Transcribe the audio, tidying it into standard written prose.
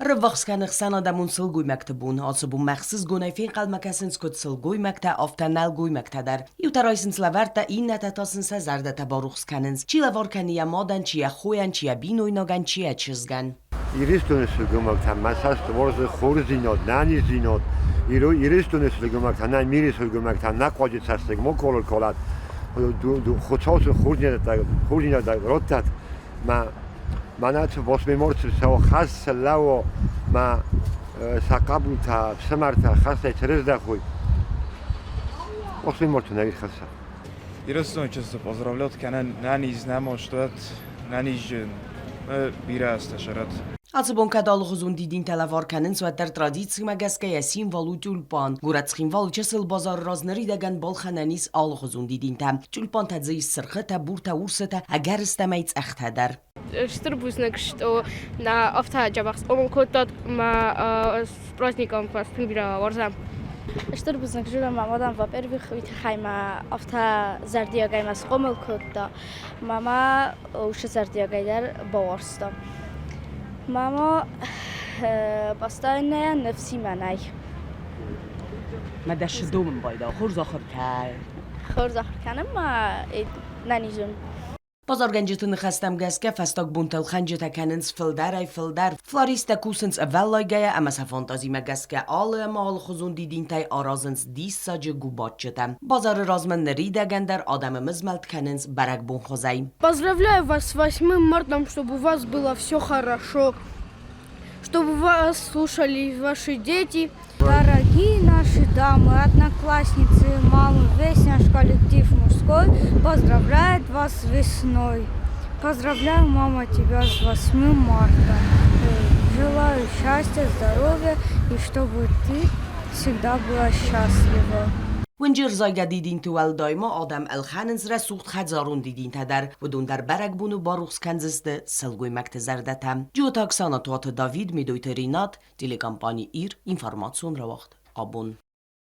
Рыввахс кӕны ӕхсӕнадӕмон сылгоймӕгты бон. Ацы бонмӕ ӕхсызгонӕй фенхъӕлмӕ кӕсынц куыд сылгоймӕгтӕ, афтӕ нӕлгоймӕгтӕ дӕр. Иутӕ райсынц лӕвӕрттӕ, иннӕтӕ та сын сӕ зӕрдӕтӕ барухс кӕнынц. Чи лӕвар кӕны йӕ мадӕн, чи йӕ хойӕн, чи йӕ бинойнагӕн, чи йӕ чызгӕн. Ирыстоны сылгоймӕгтӕ мӕ цӕст уарзы хорздзинад, нӕниздзинад. Ирыстоны сылгоймӕгтӕ, нӕ миры сылгоймӕгтӕ нӕ хъуаджы цӕссыг ма калӕд. Хуыцау сын хорздзинад раттӕд. Мӕ мӕнӕ цы восьмиморцы сӕ хӕс лӕууы, мӕ сӕ хъӕбултӕ, ӕфсымӕртӕ хӕстӕй цы рыздӕхой, восьмиморцы нӕ ирхӕсса. Ирыстоны чызджы поздравлять кӕнӕн нӕниз нӕма стуӕт, нӕнизджын бирӕ азтӕ сӕрӕт. Ацы бон кӕд алыхуызон дидинтӕ лӕвар кӕнынц, уӕддӕр традицимӕ гӕсгӕ йӕ символ у тюльпан. Горӕт Цхинвалы чысыл базары раз ныридӕгӕн балхӕнӕн ис алыхуызон дидинтӕ. Тюльпантӕ дзы ис сырхытӕ, буртӕ, урсытӕ, ӕгӕрыстӕмӕй цъӕхтӕ дӕр. Стыр бузныг, что нӕ афтӕ дзӕбӕх схъомыл кодтат ӕмӕ с праздником вас тынг бирӕ уарзӕм. Стыр бузныг зӕгъӕм мӕ мадӕн, во-первых, уый тыххӕй мӕ афтӕ зӕрдиагӕй мӕ схъомыл кодта. Мама уыцы зӕрдиагӕй дӕр бауарзта. Мама постоянная ныфсимӕ нӕй. Мӕ дӕ сдомын байдал, хорз ахуыр кӕн. Хорз ахуыр кӕнын ма нӕнизын. Базаргӕнджыты ныхӕстӕм гӕсгӕ фӕстаг бонты ӕлхӕнджытӕ кӕнынц фылдӕрӕй-фылдӕр. Флористтӕ кусынц ӕвӕллайгӕйӕ ӕмӕ сӕ фантазимӕ гӕсгӕ алы ӕмӕ алыхуызон дидинтӕй аразынц диссаджы губаччытӕ. Базары размӕ ныридӕгӕн дӕр адӕмы мызмӕлд кӕнынц бӕрӕгбонхуызӕй. Поздравляю вас с 8 марта, чтобы у вас было все хорошо, чтобы вас слушали ваши дети. Дорогие наши дамы, одноклассницы, мамы, весь наш коллектив мужской поздравляет вас с весной. Поздравляю, мама, тебя с 8 марта. Желаю счастья, здоровья и чтобы ты всегда была счастлива. Уынджы рзайгӕ дидинты уӕлдай ма адӕм ӕлхӕнынц рӕсугъд хӕдзарон дидинтӕ дӕр. Уыдон дӕр бӕрӕгбоны барухс кӕндзысты сылгоймӕгты зӕрдӕтӕ. Джиоты Оксана, Туаты Давид, Медойты Ринат, телекомпани «Ир», информацион рауагъд «Абон».